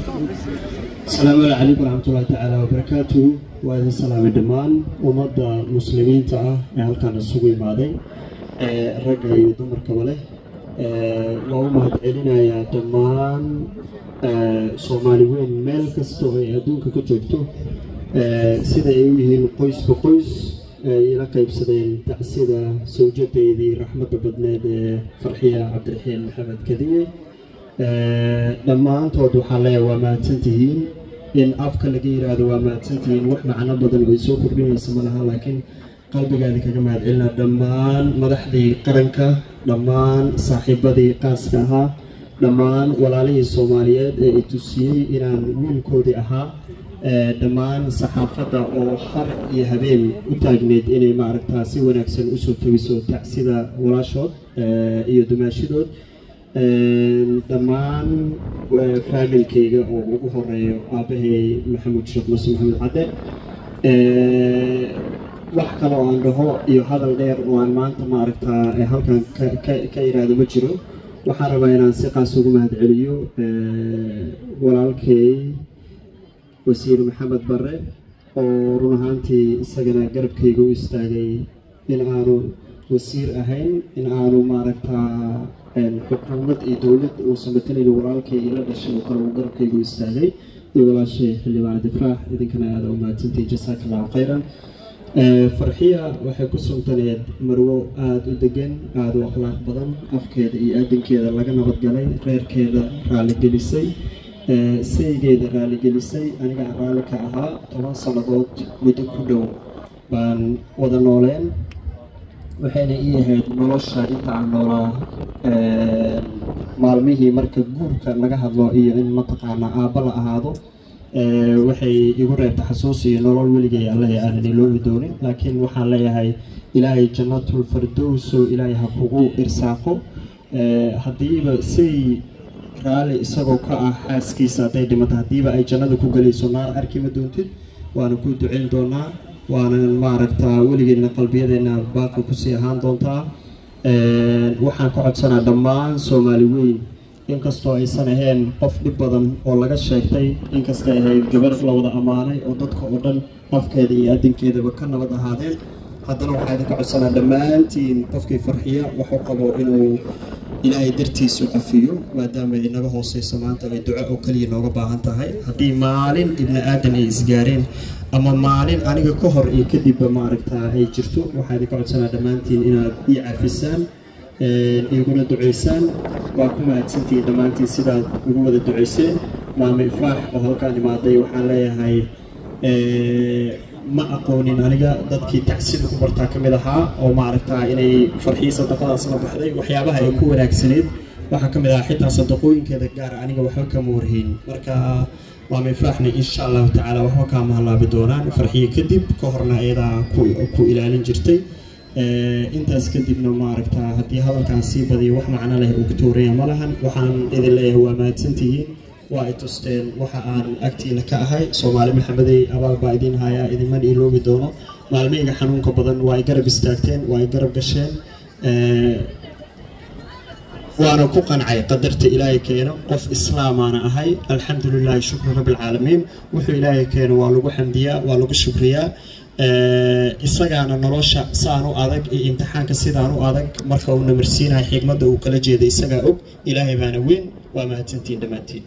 Asalaamu calaykum waraxmatullahi tacaala wabarakaatuhu. Waa idin salaamay dhammaan ummadda muslimiinta ah ee halkan isugu imaaday, ee ragga iyo dumarkaba leh. Waa u mahad celinayaa dhammaan Soomaali weyn meel kasta oo ay adduunka ka joogto, sida ay u yihiin qoysba qoys ay ila qaybsadeen tacsida sawjadeydii raxmadda badneed ee Farxiya Cabdiraxiin Maxamed Kadiye. Dhammaantood waxaa leeyahay waa mahadsantihiin. In afka laga yiraahdo waa mahadsantihiin wax macno badan way soo kordhinaysa ma laha, laakiin qalbigaadi kaga mahad celinaa dhammaan madaxdii qaranka, dhammaan saaxiibadii qaaska ahaa, dhammaan walaalihii Soomaaliyeed ee i tusiyey inaan wiilkoodii ahaa, dhammaan saxaafadda oo har iyo habeen u taagneyd inay maaragtaa si wanaagsan usoo tabiso tacsida walaashood iyo dumaashidood, dhammaan faamilkayga oo ugu horeeyo aabbahay Maxamuud Sheekh Muuse Maxamed Cadde. Wax kale oo aan dhaho iyo hadal dheer oo aan maanta maaragtaa halkan ka iraahdo ma jiro. Waxaan rabaa inaan si qaas ugu mahad celiyo walaalkay Wasiir Maxamed Barre oo run ahaantii isagana garabkayga u istaagay, in aanu wasiir ahayn, in aanu maaragtaa xukuumad iyo dowlad uusan matalaynin, walaalkay ila dhashay oo kale uu garabkayga u istaagay, iyo walaashay Xildhibaan Difraax. Idinkana aada u mahadsantihiin, jasaaka Allahu khayran. Farxiya waxay ku suntaneed marwo aada u degan, aada u akhlaaq badan, afkeeda iyo aadankeeda laga nabadgalay, reerkeeda raaligelisay, saygeeda raaligelisay, aniga aan raalli ka ahaa. 10 sannadood muddo ku dhow baan wada nooleen, waxayna ii ahayd nolosha inta aan noolaa maalmihii marka guurka laga hadlo iyo in mataqaanaa aabba la ahaado. Waxay igu reebtay xasuus iyo nolol weligay Allahi aanan iloobi doonin. Laakiin waxaan leeyahay Ilaahay jannatul fardowso Ilaahay ha kugu irsaaqo. Haddiiba say raalli isagoo ka ah xaaskiisa hadday dhimato, haddiiba ay jannada ku galayso, naar arki ma doontid. Waana ku duceyn doonaa, waanan maaragtaa weligeedna qalbiyadeenna baaqi kusii ahaan doontaa. Waxaan ka codsanaa dhammaan Soomaali weyn, inkastoo aysan ahayn qof dhib badan oo laga sheegtay, inkastay ahayd gabar la wada ammaanay oo dadka oo dhan afkeeda iyo adinkeedaba ka nabad ahaadeen, haddana waxaa idinka codsanaa dhammaantiin qofkii Farxiya waxu qabo inuu Ilaahay dartiisu cafiyo, maadaama ay naga hooseyso maanta, ay duco oo keliya nooga baahan tahay. Haddii maalin ibni aadan ay isgaareen ama maalin aniga ka hor iyo kadibba maaragtaa ay jirto, waxaa idinka codsanaa dhammaantiin inaad ii cafisaan, iguna duceysaan. Waa ku mahadsantihiin dhammaantiin sidaad ugu wada duceyseen. Maame Ifraax oo halkaan imaaday waxaan leeyahay ma aqoonin aniga, dadkii tacsida ku bartaa ka mid ahaa oo maaragtaa inay Farxiyo sadaqadaas la baxday. Waxyaabaha ay ku wanaagsaneyd waxaa ka mid ahaa xitaa sadaqooyinkeeda gaara aniga waxba kama warhayn. Marka maame Ifraaxna insha Allahu tacaala waxba kaama halaabi doonaan Farxiyo kadib, ka horna iyadaa ku ilaalin jirtay. Intaas kadibna maaragtaa haddii hadalkaan sii badiyo wax macno leh uu kutuuraya ma lahan. Waxaan idin leeyahay waa mahadsantihiin, waa ay tusteen waxa aan agtiina ka ahay. Soomaali Maxamedey, abaal baa idin hayaa, idinman iloobi doono. Maalmahayga xanuunka badan waa ay garab istaagteen, waa ay garab gasheen, waana ku qancay qadarta Ilaahay keeno. Qof islaamaana ahay, alxamdu lilahi, shukru rabbi alcaalamiin. Wuxuu Ilaahay keeno waa lagu xamdiyaa, waa lagu shukriyaa. Isagaana nolosha saan u adag iyo imtixaanka sidaan u adag marka uu namarsiinayo xigmadda uu kala jeeda isagaa og. Ilaahay baana weyn. Waa mahadsantiin dhammaantiin.